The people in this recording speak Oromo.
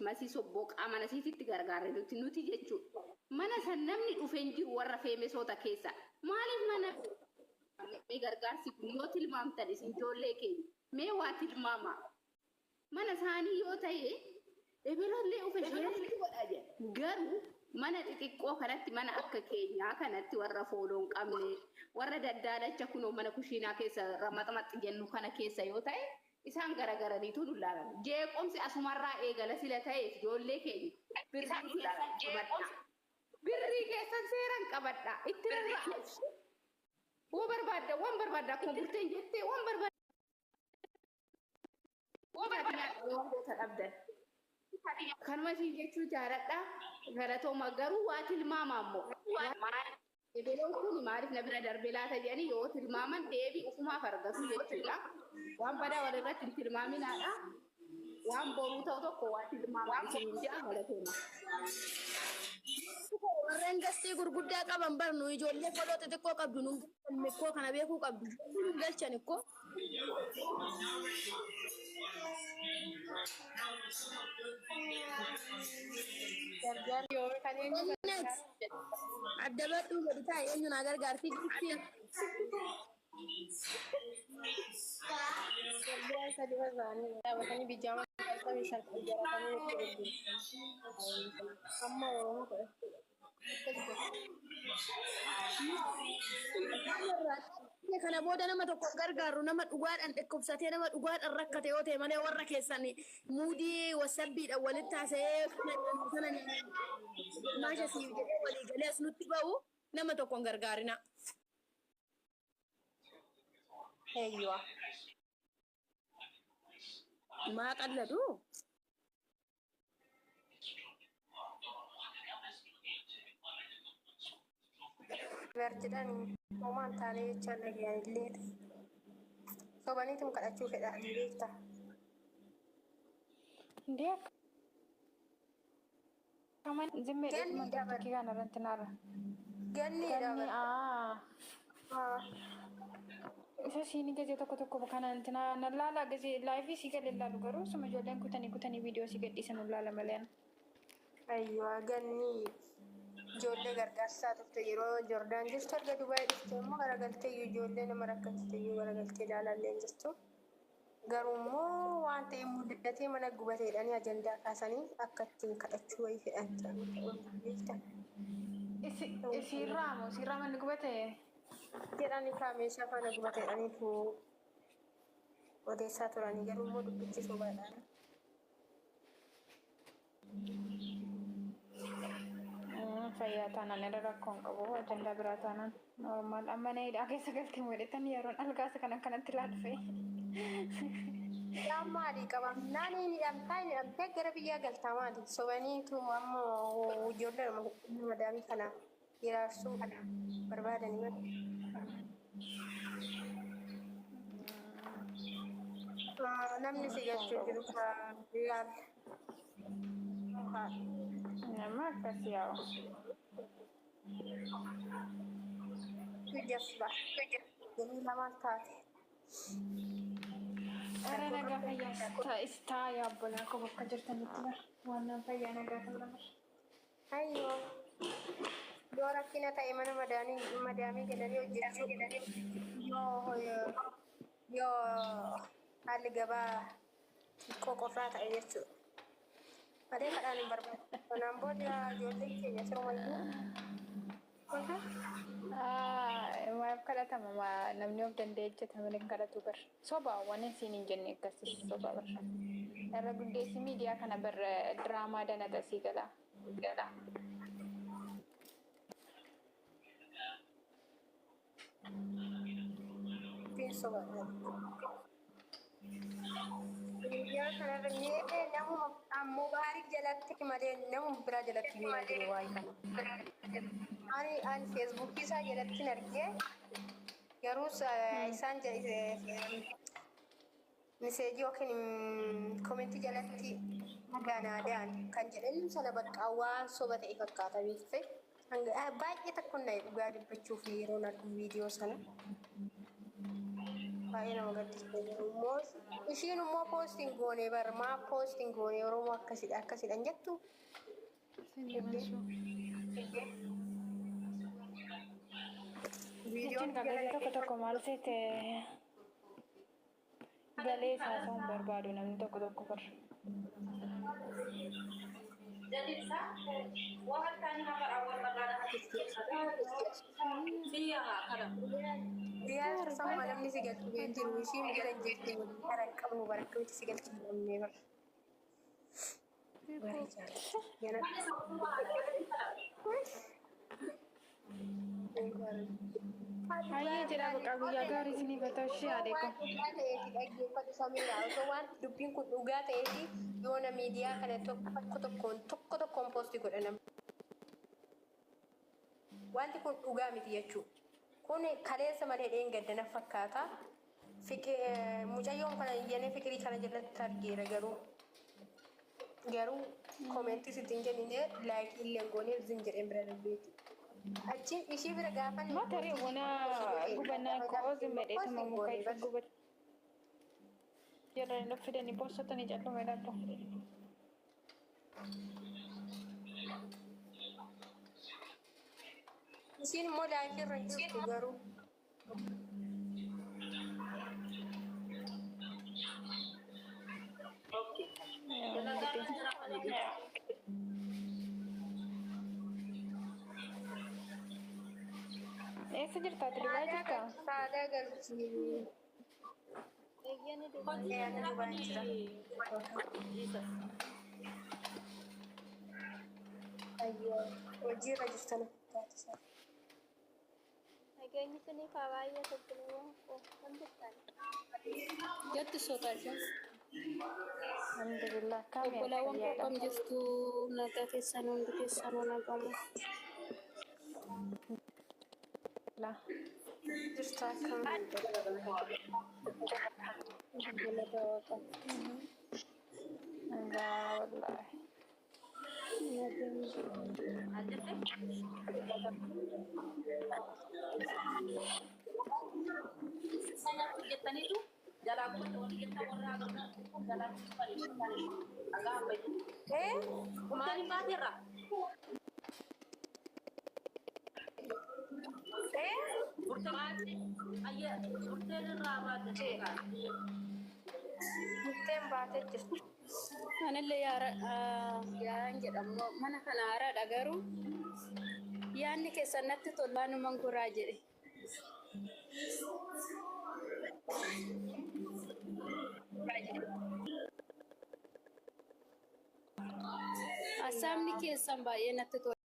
Masii Sobboqaa mana isiititti gargaarre nuti jechuudha. Mana san namni dhufe hin jiru warra feemesoota keessa. Maaliif mana mee gargaarsi kun yoo tilmaamtan isin ijoollee keenya mee waa tilmaama. Mana isaanii yoo ta'e ebelollee ufe sheeritti godha jedha. Garuu mana xixiqqoo kanatti, mana akka keenyaa kanatti, warra follow hin qabne, warra daddaalacha kunoo mana kushiinaa keessa ramaxamaxi jennu kana keessa yoo ta'e, isaan garagaraniitu nu laalan. Jeequmsi asumarraa eegala sila ta'eef, ijoollee keenya, birrii keessan qabadha. Birrii keessan seeran qabadha. Itti rarra'a. Woo barbaadda, waan barbaadda, akkuma burteen jettee waan barbaadda. Waan goota dhabdan. Kanuma isin jechuu jaaladha. Galatooma, garuu waa tilmaama ammoo. Ebeloon kun maaliif na bira darbe laata jedhanii yoo tilmaaman deebii ufumaaf argatu jechuudha. Waan badaa walirratti hin tilmaaminaadha. Waan boruu ta'u tokko waa tilmaaman isin jedha, galatooma. Warreen gastii gurguddaa qaban barnu ijoollee follow xixiqqoo qabdu nu ikkoo kana beekuu qabdu. Nu galchan ikkoo. Gargaar kan eenyu? Innet adda badhuu gadi taa'e, eenyu naa gargaarti gitti. Gargaar sadi irraanii dhaabatanii bijaamaa 95 ijaarratanii itti gurguru. Amma Oromoo 10. Kana booda nama tokko gargaaru, nama dhugaadhaan dhukkubsatee, nama dhugaadhaan rakkate yoo ta'e malee, warra keessan muudii wasabbiidhaan walitti haasa'ee kana maasha siif jedhee walii galee as nutti ba'u nama tokko hin gargaarina. Eeyyuwa. Maa qalladu? Bar jedhan homaan taanee jechaan dhaga'an illee sobaniitum kadhachuu fedhan beekta. Indee akkaman zimmee Ganni dheetuma dabar. TikTokii kana irratti naara. Ganni Ganni dabar. aa isa siini gazee tokko tokko kana intina na laala, gazee live sii galee laalu, garuu suma ijoolleen kutanii kutanii viidiyoo sii gadhiisan laala malee. Ayyuwa, ganni ijoollee gargaarsaa turte yeroo Jordaan jirtu. Erga Dubaay dhufte immoo garagaltee iyyuu ijoollee nama rakkachite iyyuu garagaltee ilaalallee hin jirtu. Garuu immoo waan ta'e mudatee mana gubateedhanii ajandaa kaasanii akka ittiin kadhachuu wayii fedhan beekta. Isiirraa moo isiirraa manni gubate? Jedhanii kaa meeshaa faana gubateedhaniitu odeessaa turanii, garuu immoo dubbichi sobaadhaan. Fayyaa taanaan irra rakkoo hin qabu, ajandaa biraa taanaan normal. Amma na hidhaa keessa galtee godhetan yeroon algaasa kan akkanatti ilaalu. Yaa maali qabamnaan inni hidhamtaa, inni hidhamtee gara biyyaa galtaa, maali sobaniitu amma ijoollee madaamii kana hiraarsuu barbaadanii malee. Namni si galchuu jiru yaal. Nama akkas yaa'u. Jasba. Jamiila, maal taate? Ara nagaa fayyaa istaa yaa obbolaa koo, bakka jirtanitti bara waan nan fayyaa nagaa ta'uu bara. Ayyoo. Yoo rakkina ta'e mana madaamii galanii hojjechuu, yoo haalli gabaa xiqqoo qofaa ta'e jechuudha. Malee kadhaan hin barbaadu. Kanaan booda ijoolleen keenya sirumayyuu. Maaf kadhatama? Namni of danda'e hojjeta malee hin kadhatu bar. Soba, waan isiin hin jenne akkasis soba bar. Irra guddeessi miidiyaa kana bar diraamaa danata sii gala. Gala. Dubbiin soba. Miidiyaa kanarra mee namuma Mubaarik jalatti malee namuma biraa jalatti hin argine waa'ee kana. Ani Feesbuukii isaa jalatti hin argee, garuu isaan message yookiin comment jalatti nagaan kan jedhan sana bakka waan soba ta'e fakkaata beekte. Baay'ee tokko na dhugaa dubbachuuf yeroon argu viidiyoo sana. Baay'ee nama gaddisiisa garuu immoo ishiin immoo poostiin goone bar maa poostiin goone Oromoo akkasidha akkasidha hin jettu. Jechuun galee tokko tokko maal seete galee isaa osoo hin barbaadu namni tokko tokko bar. Riyaa samma namni si galchu hin jiru ishiin bira hin jirti kana hin qabnu bara akkamitti si galchu hin qabne bara. Hayyee jedha baqa guyyaa gaarii isiniif haa ta'u ishee adeeko. Waan dhugaa ta'eeti dhaggeeffatu Samiira. Osoo waan dubbiin kun dhugaa ta'eeti yoona miidiyaa kana tokko tokkoon tokko tokkoon poostii godha namni. Wanti kun dhugaa miti jechuudha. Kun kaleessa malee dheengadda na fakkaata. Mucayyoon kana iyyanii fiqirii kana jalatti argeera garuu. Garuu koomentii sitti hin kennine laayikii illee goonee zin jedheen bira darbeeti. Achi ishii bira gaafa Matarii wana gubannaa koo zimmeedheetuma muka isa gubat. Jarreen fidanii boossatanii callume dhabbu. Ishiin immoo laayikii irra hin jirtu garuu. Eessa jirta ati Dubaay jirta? Saadaa galchi. Ani Dubaay jira. Ayyoo hojii irra jirta na fakkaata isaa. Nageenyi isiniif haa baay'atu obboleewwan koo kan jirtan. Jatti sotaasha. Alhamdulillah kam Obbolaawwan koo kam jirtu nagaa keessan hundi keessanuu nagamu. Jirta akkam. Galata Waaqa. Nagaa wallahi. Eh? Eh? Murteen baatee jirti. Anillee yaaraan jedhamu mana kana haaraadha garuu yaadni keessan natti tolaa numan goraa jedhe. Hasaabni keessan baay'ee natti tola.